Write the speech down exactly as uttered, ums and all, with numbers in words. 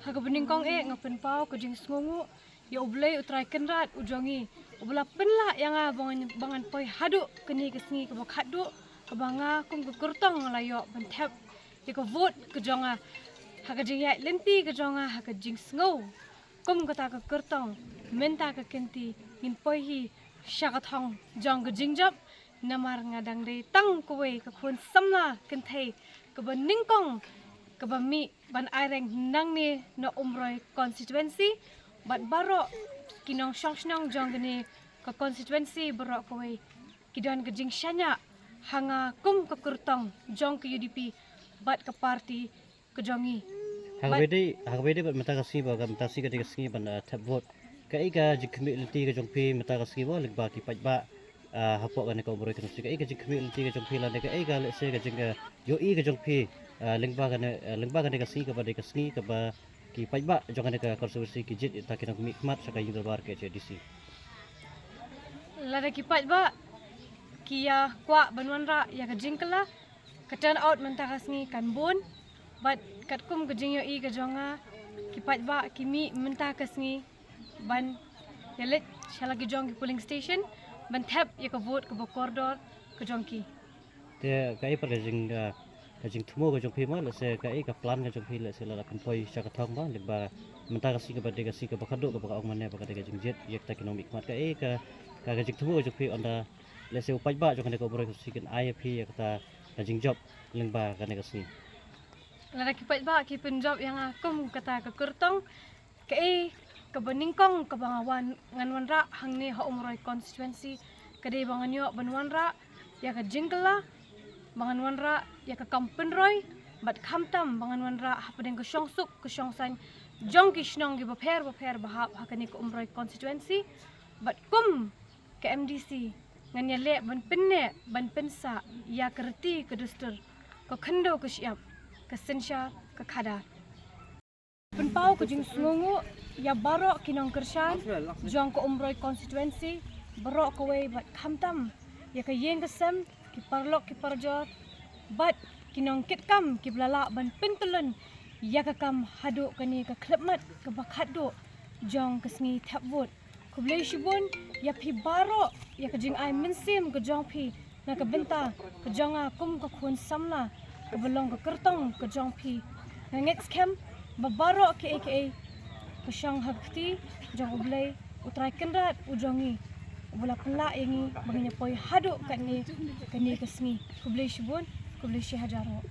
Ha kaba nyngkong eh nga pynpaw ka jingsngewnguh ïa U Blei U Trai Kynrad u jong ngi, uba la pynlah ïa nga ba ngan, ba ngan poi haduh kane ka sngi kaba khatduh, kaba nga kum ka kyrtong nga la ïoh ban thep ïa ka vote ka jong nga ha ka jingïaid lynti ka jong nga ha ka jingsngew. Kum kata ka kyrtong, mynta ka kynti ngin poi hi sha ka thong jong ka jingjop, namar nga dang dei tang kawei ka khun samla kynthei kaba nyngkong kaba mih ban aireng nangne na Umroi constituency, bad baroh ki nongshong shnong jong kane ka constituency baroh kawei ki don ka jingshaniah ha nga kum ka kyrtong jong ka U D P bad ka party ka jong ngi. Ha kaba dei, ha kaba dei bad mynta ka sngi, ba ka mynta ka sngi ka dei ka sngi ban, ah, thep vote. Kaei ka jingkhmih lynti ka jong phi mynta ka sngi, ba lyngba ki paidbah, ah, hapoh kane ka Umroi constituency? Kaei ka jingkhmih lynti ka jong phi, lane kaei ka, lehse, ka jing, ah, ïohi ka jong phi, ah, lyngba kane, ah, lyngba kane ka sngi kaba dei ka sngi kaba ki paidbah jong kane ka constituency ki jied ïa kita ki nongmihkhmat sha ka ïing dorbar K H A D C? Lada ki paidbah ki ïa kwah ban wanrah ïa ka jingkylla, ka turnout mynta ka sngi kan bun, bad katkum ka jingïohi ka jong nga, ki paidbah ki mih mynta ka sngi ban ïaleit sha la ki jong ki polling station ban thep ïa ka vote kaba kordor ka jong ki. Te kaei pat ka jing, ah, ka jingthmu ka jong phi, ma, lehse kaei ka plan ka jong phi, lehse lada phin poi sha ka thong, ma, lyngba mynta ka sngi kaba dei ka sngi kaba khatduh kaba nga ong mynne ba ka dei ka jingjied ïa kita ki nongmihkhmat? Kaei ka, ka, ka jingthmu ka jong phi ynda lehse u paidbah jong kane ka Umroi constituency kin ai ïa phi ïa kata ka jingjop lyngba kane ka sngi? Lada ki paidbah ki pynjop ïa nga kum kata ka kyrtong, kaei kaba nyngkong kaba nga wan, ngan wanrah hangne ha Umroi constituency ka dei ba ngan ïoh ban wanrah ïa ka jingkylla, ba ngan wanrah ïa ka kam pynroi, bad khamtam ba ngan wanrah hapdeng ka shongsuk ka shongsaiñ jong ki shnong kiba pher bapher ba hap ha kane ka Umroi constituency. Bad kum ka M D C ngan ïaleh ban pynneh ban pynsah ïa ka riti ka dustur, ka khyndew ka shyiap, ka synshar ka khadar. Pynpaw ka jingsngewnguh ïa baroh ki nongkyrshan jong ka Umroi constituency baroh kawei, bad khamtam ïa ka ïing ka sem, ki paralok ki parajor, bad ki nongkitkam kiba la lah ban pyntyllun ïa ka kam haduh kane ka khyllipmat kaba khatduh jong ka sngi thep vote. Khublei shibun ïa phi baroh ïa ka jingai mynsiem ka jong phi na ka bynta ka jong nga kum ka khun samla kaba long ka kyrtong ka jong phi. Nga ngeit skhem ba baroh kiei kiei ka shong ha ka kti jong U Blei U Trai Kynrad u jong ngi, uba la pynlah ïa ngi ba ngin ïa poi haduh katne kane ka sngi. Khublei shibun, khublei shihajar nguh.